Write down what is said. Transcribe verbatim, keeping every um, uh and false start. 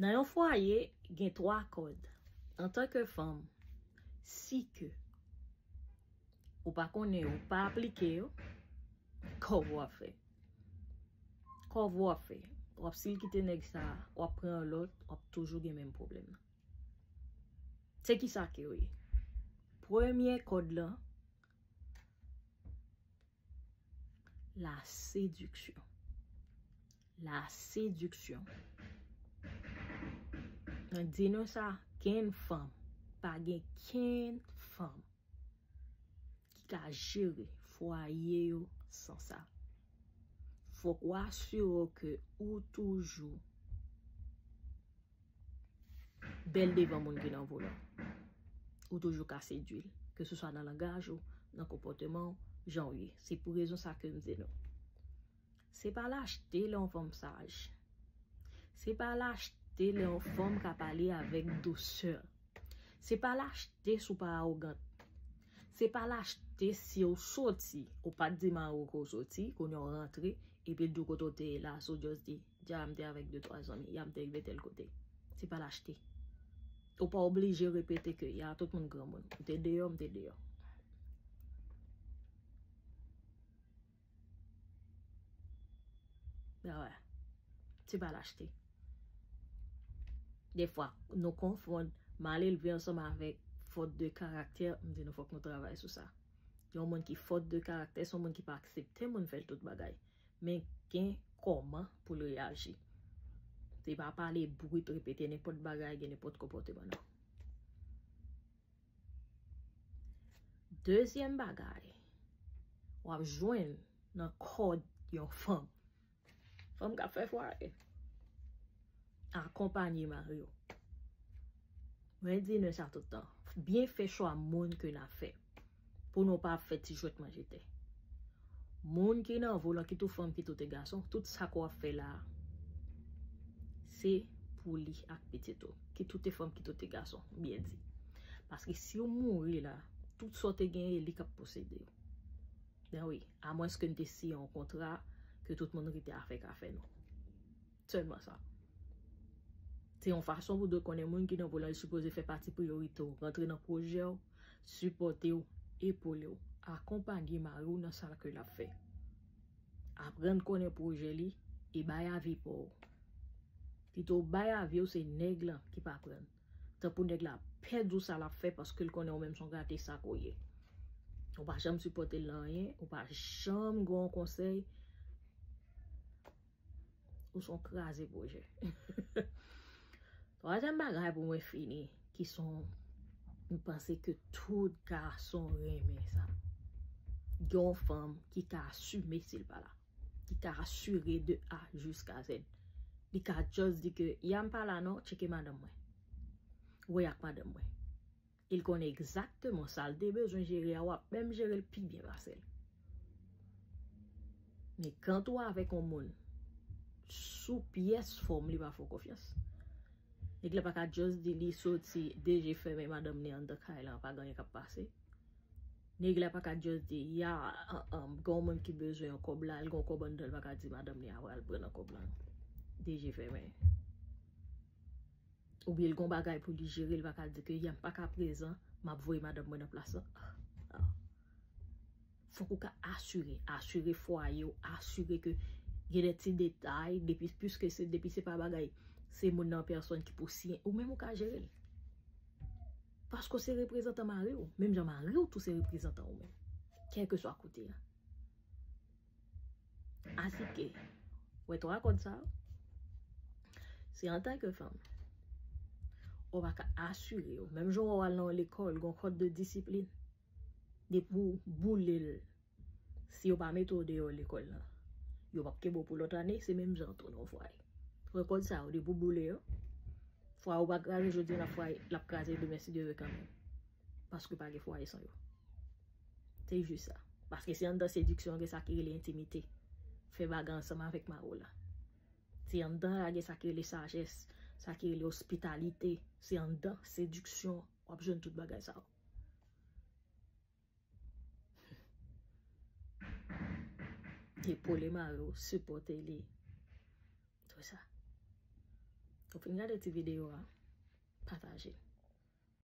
Nan yon fwaye, gen twa kòd. Antanke fanm, si ke ou pa konnen yo, pa aplike yo, kòb w ap fè. Kòb w ap fè. W ap, si l kite nèg sa, w ap pran yon lòt, w ap toujou gen menm pwoblèm nan. Se ki sa ke yo ye? Premye kòd lan, la séduction. La séduction. Mwen di nou sa, kenn fanm, pa gen kenn fanm ki ka jere fwaye yo san sa. Fòk w asire w ke ou toujou bèl devan moun ki nan vo la. Ou toujou ka sedui l, ke se swa nan langaj ou, nan konpòteman w, jan w ye. Se pou rezon sa ke m di nou. Se pa lachte lè yon fanm saj. Se pa lachte lè yon fanm ka pale avèk dousè. Se pa lachte si w pa awogant. Se pa lachte si w soti, ou pa t di mari w ke w soti, kounye a w rantre, epi l di w kote w te ye la, so w just di, dja m te avèk de twa zanmi, ya m te rive tèl kote. Se pa lachte. Ou pa oblije repete ke ya tout moun granmoun. Ou te deyò, m te deyò. Sa wè. Se pa lachte. Defwa, nou konfonn mal elve ansanm avèk fòt de karaktè. M di nou fòk nou travay sou sa. Yon moun ki fòt de karaktè, se yon moun ki pa aksepte moun fè l tout bagay. Men gen kòman pou l reyaji. Se pa pale brit, repete nenpòt bagay, gen nenpòt konpòteman, non. Dezyèm bagay, w ap jwenn nan kòd yon fanm. Fanm k ap fè fwaye. Akonpanye mari w. Mwen di nou sa tout tan. Byen fè chwa moun ke n ap fè. Pou nou pa ap fè ti jwèt manje tè. Moun ki nan vo lan, kit ou fanm, kit ou te gason, tout sa ke w ap fè la a, se pou li ak pitit ou. Kit ou te fanm, kit ou te gason, byen di. Paske si w mouri la, tout sa w te genyen, li k ap posede w. Ben wi, amwens ke n te siyen yon kontra ke tout moun rete afè k afè nou. Sèlman sa. Se yon fason pou w dwe konnen moun ki nan vo lan, li sipoze fè pati priyorite w, rantre nan pwojè w, sipòte w, epole w, akonpanye mari w nan sa ke l ap fè. Aprann konnen pwojè li e bay avi pa w. Pito w bay avi w, se nèg lan ki pa pran. Tanpou nèg la pè di w sa l ap fè paske l konnen ou menm se yon gate sak ou ye. Ou pa janm sipòte l nan anyen, ou pa janm gen yon konsèy. Ou se yon kraze pwojè. Twazyèm bagay pou mwen fini, ki se yon, m panse ke tout gason renmen sa. Gen yon fanm ki ka asime si l pa la. Ki ka asire de A jiska Z. Li ka just di ke, ya m pa la non, tcheke madanm mwen. Wè ak madanm mwen. E l konnen egzakteman sa l te bezwen jere a, w ap menm jere l pi byen pase l. Men kant ou avèk yon moun, sou pyès fòm, li pa fè w konfyans. Nèg la pa ka just di li soti, de je fèmen, madanm li anndan kay la, pa gen anyen k ap pase. Nèg la pa ka just di, ya, an, an, gen yon moun ki bezwen yon kòb la, l gen yon kòb anndan, l pa ka di madanm li a pral pran nan kòb la. De je fèmen. Oubyen l gon bagay pou li jere, l pa ka di ke, ya, m pa ka prezan, m ap voye madanm mwen nan plas lan. Ah, ah. Fòk ou ka asire, asire fwaye w, asire ke gen de ti detay, depi, piske se, depi se pa bagay, se moun nan an pèsòn ki pou siyen, ou menm ou ka jere l. Paske w se reprezantan mari w, menm jan mari w tou se reprezantan ou menm. Kèlkeswa kote a. Asike, wè twa kòd sa yo, se antanke fanm, ou pa ka asire yo. Menm jan w al nan yon lekòl, gon kòd de disiplin. Depi w boule l, si yo pa mete w deyò lekòl lan, yo p ap kenbe w pou lòt ane, se menm jan tou nan yon fwaye. Wè kòd sa yo, depi w boule yo, fwaye w pa kraze jodi a, l ap fwaye, l ap kraze demen si Dye vle kanmenm. Paske pa gen fwaye san yo. Se jis sa. Paske se anndan sediksyon an gen sa ki rele entimite. Fè bagay ansanm avèk mari w la. Se anndan la gen sa ki rele sajès, sa ki rele ospitalite. Se anndan sediksyon w ap jwenn tout bagay sa yo. Epole mari w, sipòte li. Tout sa. Ou fin gade ti videyo a, pataje.